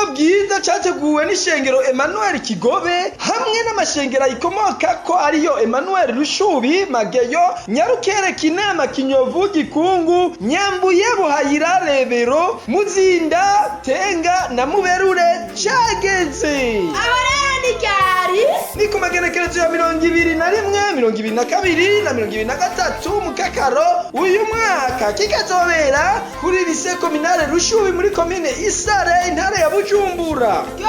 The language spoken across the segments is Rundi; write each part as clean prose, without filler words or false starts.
c'ubutumwa bwiza categuwe n'ishengero Emmanuel Kigobe hamwe n'amashengero ayikomokako ariyo Emmanuel Rushubi, Mageyo, Nyarukere, Kinama, Kinyovu, Gikungu, Nyambuye, Buhayira, Rebero, Muzinda, Tenga na Muberure cageze. Aho rero ni ryari? Ni ku magenekerezo ya 21, 22 na 23 Mukakaro uyu mwaka, kikazobera kuri lycée communale Rushubi muri komine Isare, intara ya Bujumbura. Yo,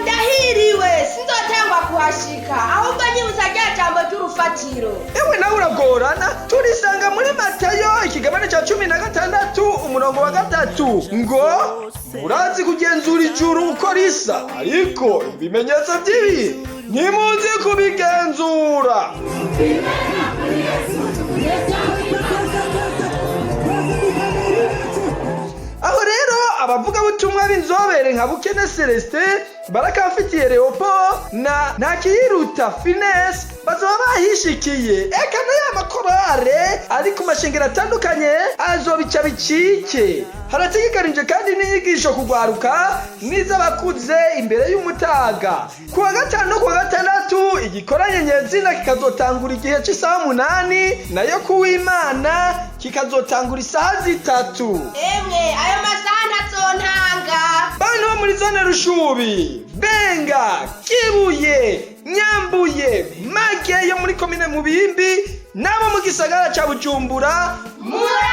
ndahiriwe, sinzotangwa kuhashika, ahubwo nyibutsa rya jambo ry'urufatiro. Ewe nawe uragorana, turisanga muri Matayo ikigabane ca 16 umurongo wa 3 ngo: "Murazi kugenzura ijuru uko risa, ariko ibimenyetso by'ibi ntimuzi kubigenzura." Aho rero abavugabutumwa b'inzobere nka Bukene Celestin, Barakamfitiye Leopold na Ntakiyiruta Finesse bazoba bahishikiye. Eka na ya makorale ari ku mashengero atandukanye azobica bicike. Harategekanije kandi n'inyigisho kugwaruka n'iz'abakuze imbere y'umutaga. Ku wa gatanu no ku wa gatandatu igikoranye nyezina kikazotangura igihe c'isaha 8, nayo kuw'Imana kikazotangura isaha 3. Emwe, ayo masaha ntazontanga. Bantu bo muri zone Rushubi, Benga, Kibuye, Nyambuye, Make yo muri komine Mubimbi n'abo mu gisagara ca Bujumbura. Muratumiwe.